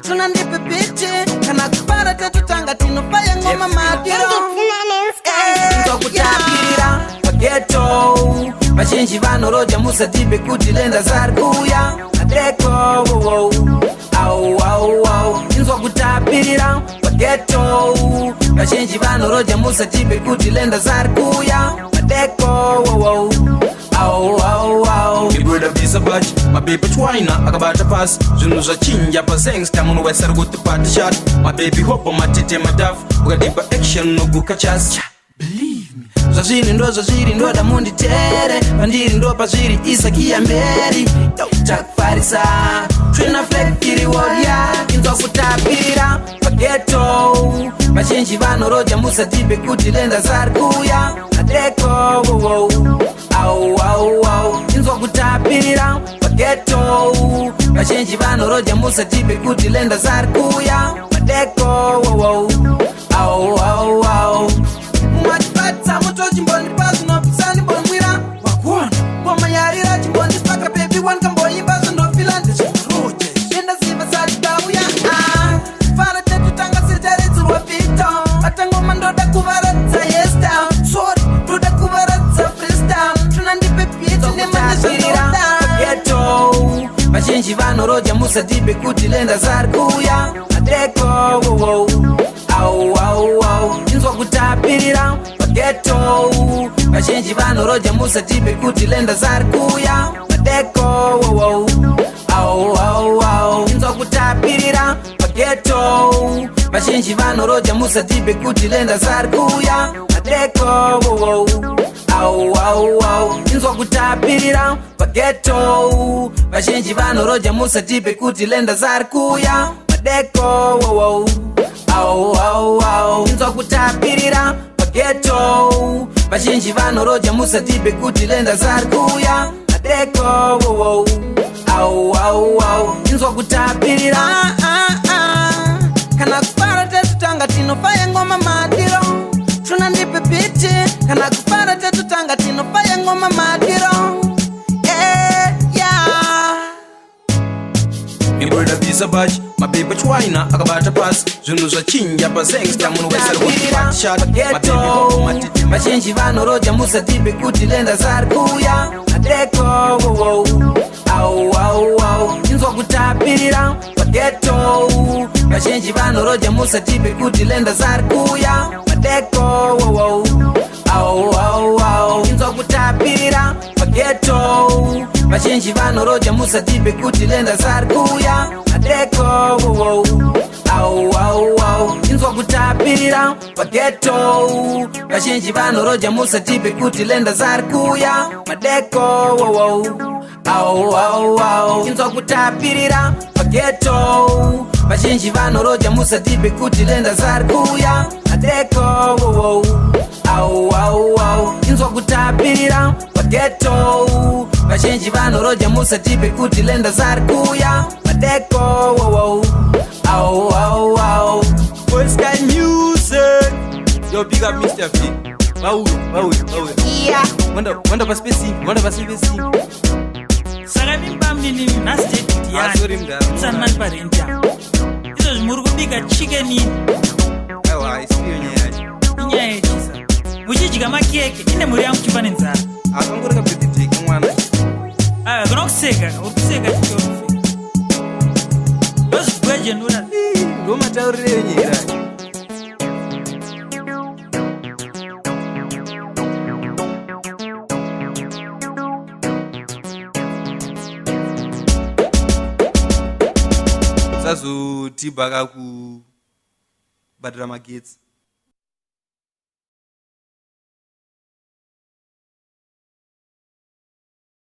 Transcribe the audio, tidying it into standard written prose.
Tuna ndipe beat. Kana kufara tatotanga tinofaya ngoma madiro. Kutapirira paghetto, vazhinji vanoroja, musatipe kuti lenda zari kuuya madeko. Au au au, inzwa kutapirira paghetto, vazhinji vanoroja, musatipe kuti lenda zari kuuya madeko. Au au au. Ibreda bvisa bhachi, mabhebhi chwaina akabata pasi. Zvinhu zvachinja pasengsta, munhu wese ari kuti party shot. Mabhebhi hopo, matete madafu, ukadipa action noguka chasi. Zvazviri ndo zvazviri, ndoda munditere pandiri, ndo pazviri, isakiya mberi takufarisa twina flag iri woria. Inzwa kutapirira paghetto, vazhinji vanoroja, musatipe kuti lenda zari kuuya madeko. Au au au, inzwa kutapirira paghetto, vazhinji vanoroja, musatipe kuti lenda zari kuuya madeko. Au au au, mumatipatsa muto, chimbondipa zvinopisa, ndimbonwira wagona ngoma yarira, chimbondipaka baby wankamboimba zvindofila ndezviroje endaziva sati tauya fara tetutanga secharidzirwa pito atangoma. Ndoda kuvaradza hairstyle, sorry, ndoda kuvaradza freestyle. Tuna ndipe beat nemanezvanoda. Ghetto, vazhinji vanoroja, musatipe kuti lenda zari kuuya madeko. Au au au, inzwa kutapirira paghetto, vazhinji vanoroja, musatipe kuti lenda zari kuuya madeko. Au au au, inzwa kutapirira paghetto, vazhinji vanoroja, musatipe kuti lenda zari kuuya madeko. Au au au, inzwa kutapirira paghetto, vazhinji vanoroja, musatipe kuti lenda zari kuuya madeko. Au au au, inzwa kutapirira paghetto, vazhinji vanoroja, musatipe kuti lenda zari kuuya madeko. Au au au, inzwa kutapirira. Ah, ah, ah. Kana kufara tetutanga tinofaya ngoma madiro. Tuna ndipe beat. Kana kufara tetutanga tinofaya ngoma madiro. Yeah. Ibreda bvisa bhachi, mabhebhi chwaina akabata pasi. Zvinhu zvachinja pasengsta, munhu wese ari kuti party shot. Mabhebhi hopo, matete. Vazhinji vanoroja, musatipe kuti lenda zari kuuya madeko. Au au au, inzwa kutapirira paghetto, vazhinji vanoroja, musatipe kuti lenda zari kuuya madeko. Au au au, inzwa kutapirira paghetto, vazhinji vanoroja, musatipe kuti lenda zari kuuya madeko. Au au au, inzwa kutapirira paghetto, vazhinji vanoroja, musatipe kuti lenda zari kuuya madeko. Au au au, inzwa kutapirira paghetto, vazhinji vanoroja, musatipe kuti lenda zari kuuya madeko. Au au au, inzwa kutapirira paghetto, vazhinji vanoroja, musatipe kuti lenda zari kuuya madeko. Au au au. Boy Sky Music. Yo, big up Mr. V. Vauyo, vauyo, vauyo. Wanda, wanda paspacing, wanda paspacing. Saka mimba mini nhasi date? Ah, sorry, mdara. Musani manipa rent yako izvozvi, muri kubika chicken ini. Aiwa, haisiyo nyaya yacho. Inyaya yechisa, muchidya makeke ine mhuri yangu chifa nenzara. Akangori kabirthday kamwana. Aya, kana kuseka, uri kuseka chike, uri kuseka ndozvigwejenura. Ndo matauriro enyu here aya? Sazotibhaka kubhadhara magetsi.